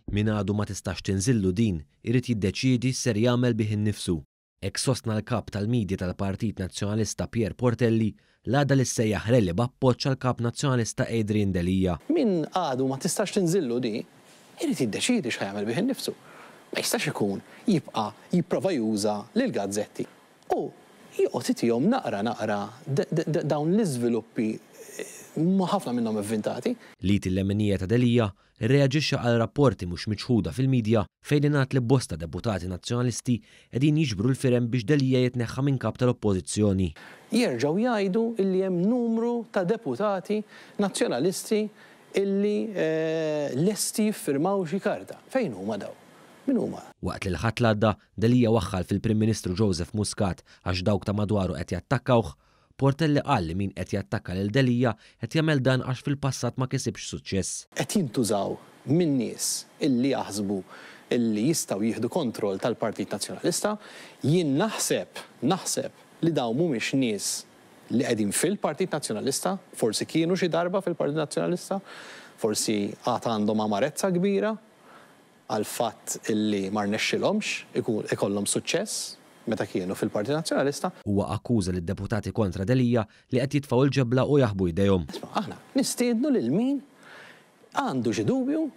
Min għadu ma tistax tinżillu din, irid jiddeċiedi x'ser jagħmel bih innifsu. Hekk sostna l-Kap tal-Media tal-Partit Nazzjonalista Pierre Portelli l-għada li ssejjaħ rally b'appoġġ għall-Kap Nazzjonalista Adrian Delia. Min għadu ma tistax tinżillu di, irid jiddeċiedi x'ħa jagħmel bih innifsu. Ma jistax ikun jibqa' jipprova juża lill-gazzetti u joqgħod itihom naqra naqra dawn l-iżviluppi ħafna minnhom ivvintati. L-id il-leminija ta' Delia rreaġixxa għal rapporti mhux miċħuda fil-midja fejn ingħad li bosta deputati Nazzjonalisti qegħdin jiġbru l-firem biex Delia jitneħħa minn Kap tal-Oppożizzjoni. Jerġgħu jgħidu illi hemm numru ta' deputati Nazzjonalisti illi lesti jiffirmaw xi karta. Fejn huma dawn? Min huma? Waqt li l-Ħadd l-għadda, Delia waħħal fil-Prim Ministru Joseph Muscat għax dawk ta' madwaru qed jattakkawh, Portelli qal li min qed jattakka lil Delia qed jagħmel dan għax fil-passat ma kisibx suċċess. Qed jintużaw minn nies illi jaħsbu illi jistgħu jieħdu kontroll tal-Partit Nazzjonalista. Jien naħseb, naħseb li dawn mhumiex nies li qegħdin fil-Partit Nazzjonalista, forsi kienu xi darba fil-Partit Nazzjonalista, forsi għad għandhom amarezza kbira għall-fatt illi ma rnexxilhomx ikollhom suċċess meta kienu fil-Partit Nazzjonalista. Huwa akkuża lid-deputati kontra Delia li qed jitfgħu l-ġebla u jaħbu jdejhom. Isma' aħna nistiednu lil min għandu xi dubju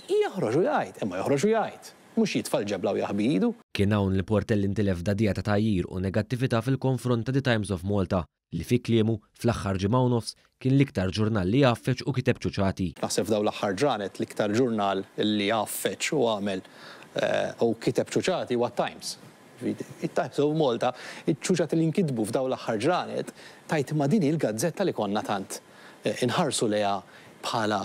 joħroġ u jgħid, imma joħroġ u jgħid, mhux jitfa' l-ġebla u jaħbi idu. Kien hawn li Portelli ntilef f'dagħdigħa ta' tgħajjir u negattività fil-konfront ta' The Times of Malta li fi kliemu, fl-aħħar ġimgħa u nofs, kien l-iktar ġurnal li għaffeġ u kiteb ċuċati. Naħseb f'dawn l-aħħar ġranet l-iktar ġurnal li għaffeġ u għamel u kiteb ċuċati huwa t-Times. Jiġifieri it-Times of Malta, iċ-ċuċati li nkitbu f'dawn l-aħħar ġranet, tgħid imma din hi l-gazzetta li konna tant inħarsu lejha bħala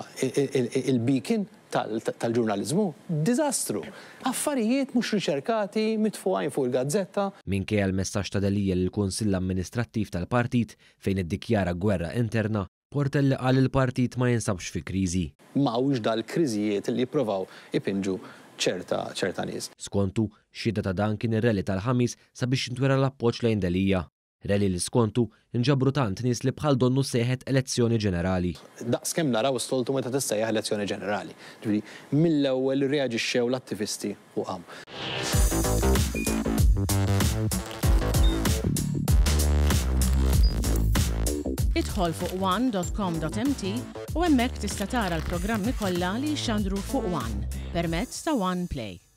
il-beacon tal-ġurnaliżmu. Diżastru! Affarijiet mhux riċerkati, mitfugħin fuq il-gazzetta. Minkejja l-messaġġ ta' Delia lill-Kunsill Amministrattiv tal-Partit fejn iddikjara gwerra interna, Portelli qal li l-partit ma jinsabx fi kriżi. M'hawnx dal-kriżijiet li jipprovaw ipinġu ċerta ċerta nies. Skontu, xhieda ta' dan kien ir-rally tal-Ħamis sabiex jintwera l-appoġġ lejn Delia. Rally li skontu, nġabru tant nies li bħal donnu ssejħet elezzjoni ġenerali. Daqs kemm naraw is-soltu meta tissejjaħ elezzjoni ġenerali. Ġifieri, mill-ewwel irreaġixxew l-attivisti u qam. Idħol fuq one dot com dot mt u hemmhekk tista' tara l-programmi kollha li jixxandru fuq one permezz ta' One Play.